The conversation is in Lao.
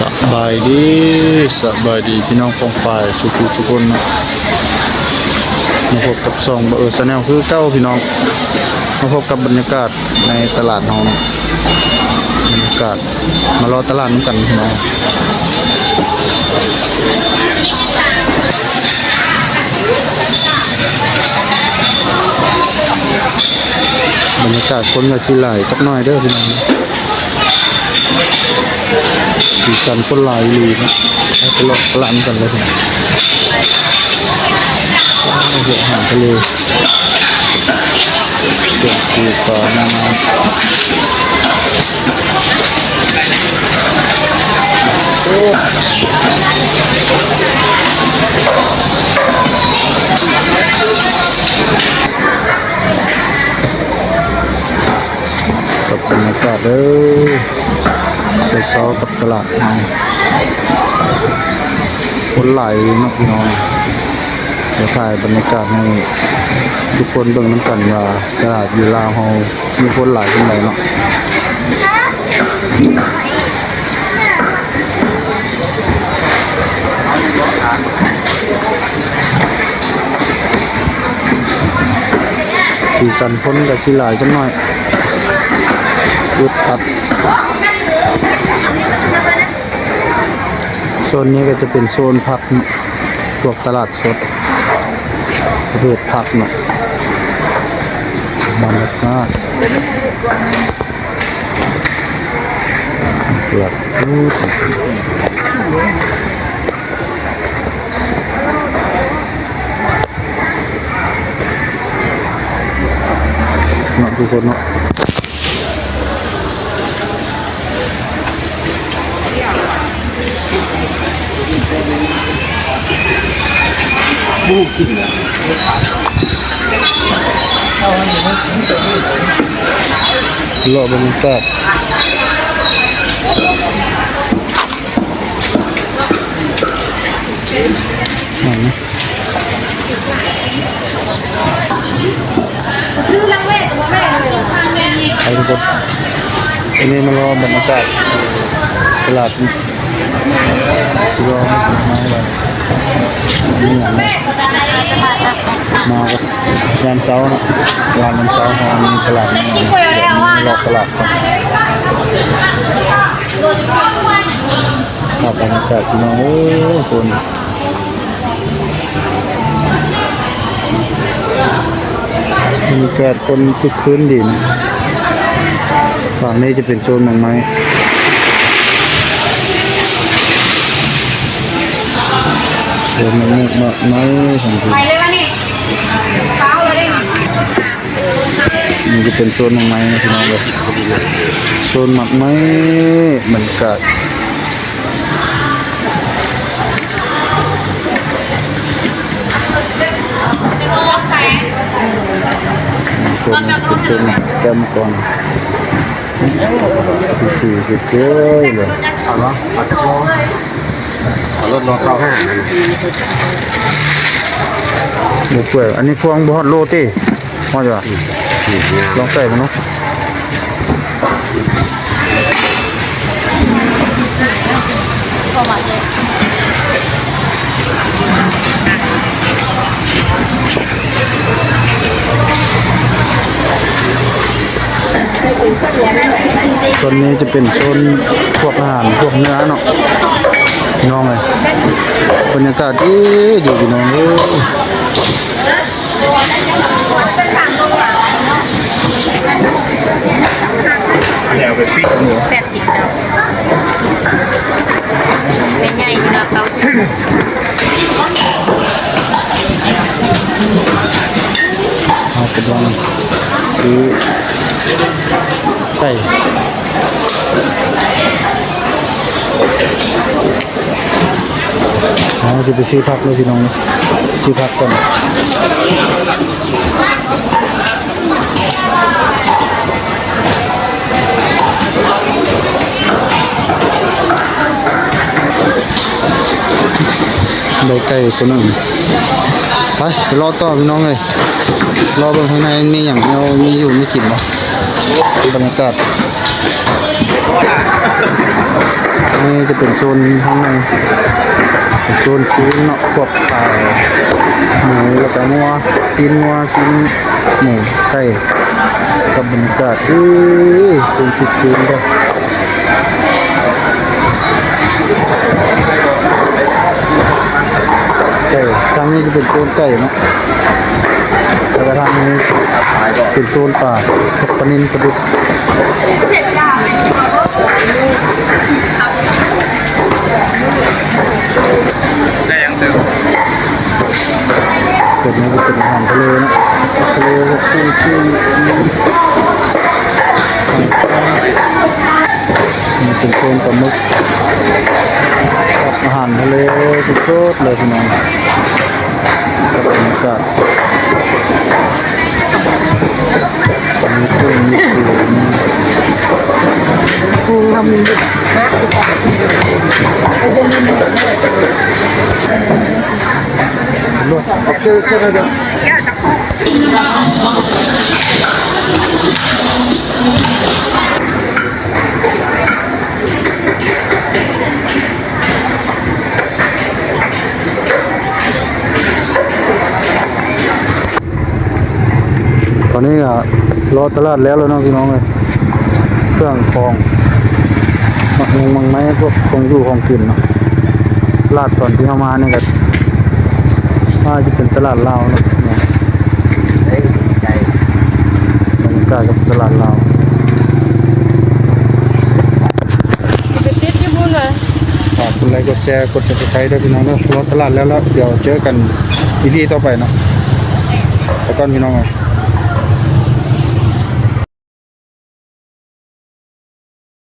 ສະບາຍດີ ສະບາຍດີພີ່ນ້ອງປ້ອງປາຍສູ່ຜູ້ສູ່ຄົນເນາະ, ມາພົບກັບຊ່ອງບ່າວເອີ Channel ຄືເກົ່າພີ່ນ້ອງ. ມາພົບກັບບັນຍາກາດໃນຕະຫຼາດເຮົາເນາະ, ບັນຍາກາດ ມາເລາະຕະຫຼາດນຳກັນພີ່ນ້ອງ. ບັນຍາກາດຄົນກໍຊິຫຼາຍຈັກໜ້ອຍເດີພີ່ນ້ອງ, ສີສັນຄົນຫຼາຍອີ່ຫຼີເນາະ. ເຮົາໄປເລາະຕະຫຼາດນຳກັນເລີຍພີ່ນ້ອງ. ອາ ເຮັດອາຫານທະເລ ເປັນປູປານານາ. ກັບບັນຍາກາດເດີ ເຊົ້າໆ ກັບຕະຫຼາດເຮົາ ຄົນຫຼາຍເນາະພີ່ນ້ອງ. ຈະຖ່າຍບັນຍາກາດໃຫ້ທຸກຄົນເບິ່ງນຳກັນວ່າ ຕະຫຼາດຢູ່ລາວເຮົາມີຄົນຫຼາຍສ່ຳໃດເນາະ. ສີສັນຄົນກໍຊິຫຼາຍຈັກໜ້ອຍ ອຶດອັດ. ໂຊນນີ້ກໍຈະເປັນໂຊນຜັກເນາະ, ພວກຕະຫຼາດສົດ ປະເພດຜັກເນາະ. ບັນຍາກາດເກືອບເນາະ ທຸກຄົນເນາະ. ເລາະບັນຍາກາດ ໄປທຸກຄົນ ອັນນີ້ມາເລາະບັນຍາກາດຕະຫຼາດ ຊິເລາະມາເບິ່ງ ມາກັບຍາມເຊົ້າເນາະ, ຕະຫຼາດຍາມເຊົ້າເຮົາມີຕະຫຼາດ ເລາະຕະຫຼາດ ພາບບັນຍາກາດພີ່ນ້ອງເອີຍ ຄົນ ບັນຍາກາດຄົນຄຶກຄື້ນດີນະ. ຝັ່ງນີ້ຈະເປັນໂຊນໝາກໄມ້ ໂຊນໝາກໄມ້ ໝາກໄມ້ຂອງເພິ່ນ. ນີ້ຈະເປັນໂຊນໝາກໄມ້ນະພີ່ນ້ອງເອີຍ ໂຊນໝາກໄມ້ ບັນຍາກາດ ໂຊນ ເປັນໂຊນແກ້ວມັງກອນ ສວຍໆ ເລີຍ. ເອົາເນາະ ເອົາຈັກໂລ? ເອົາໂລດ ໂລຊາວຫ້າ ບໍ່ເປື່ອຍ. ອັນນີ້ພວງບໍ່ຮອດໂລຕິ? ຮອດຢູ່ຫວາ? ອືມ ອືມ ງາມ ລອງໃສ່ເບິ່ງເນາະ. ໂຊນນີ້ຈະເປັນໂຊນພວກອາຫານພວກເນື້ອເນາະ ພີ່ນ້ອງເອີຍ. ບັນຍາກາດດີຢູ່ ພີ່ນ້ອງເອີຍ. ອັນນີ້ເອົາໄປປີ້ງໝູ ແປດສິບເຈົ້າ ແມ່ນໃຫຍ່ຢູ່ນະເຂົາ. ເຮົາກຳລັງຊື້ໄກ່ ເຮົາຊິໄປຊື້ຜັກເດີພີ່ນ້ອງ ຊື້ຜັກກ່ອນ. ໄດ້ໄກ່ຕົວໜຶ່ງ ໄປ ໄປເລາະຕໍ່ພີ່ນ້ອງເອີຍ. ເລາະເບິ່ງຂ້າງໃນມີຫຍັງ ມີຢູ່ມີກິນບໍ່ ບັນຍາກາດ. ນີ້ຈະເປັນໂຊນທາງໃນ ເປັນໂຊນຊີ້ນເນາະ ພວກຂາຍໝູ ແລ້ວກະງົວ ຕີນງົວ ຕີນໝູ ໄກ່ ກັບບັນຍາກາດ ເອີ ເປັນຈຸດໆ ເດີ ໄກ່ ທາງນີ້ຈະເປັນໂຊນໄກ່ເນາະ ແລ້ວກະທາງນີ້ເປັນໂຊນປາ ພວກປານິນ ປາດຸກ ໄດ້ຫຍັງເສີມ? ສ່ວນນີ້ຈະເປັນອາຫານທະເລເນາະ ທະເລ ພວກກຸ້ງ ກຸ້ງ ນີ້ເປັນໂຊນປາໝຶກ ອາຫານທະເລສົດໆ ເລີຍພີ່ນ້ອງ ກັບບັນຍາກາດ ມີກຸ້ງ ມີປູ ມີ ຕອນນີ້ກະເລາະຕະຫຼາດແລ້ວແລ້ວເນາະພີ່ນ້ອງເອີຍ ເຄື່ອງຂອງ ໝາກມຸງໝາກໄມ້ ພວກຂອງຢູ່ຂອງກິນເນາະ ຕະຫຼາດຕອນທີ່ເຮົາມານີ້ກະ ວ່າຈະເປັນຕະຫຼາດລາວເນາະ ບັນຍາກາດກັບຕະຫຼາດລາວ ໄປຕິດຢູ່ພຸ້ນຫວາ? ຝາກກົດໄລ ກົດແຊ ກົດ Subscribe ເດີພີ່ນ້ອງເດີ ເລາະຕະຫຼາດແລ້ວແລ້ວ ດຽວເຈີກັນ ອີພີ ຕໍ່ໄປເນາະ ໄປກ່ອນພີ່ນ້ອງເອີຍ.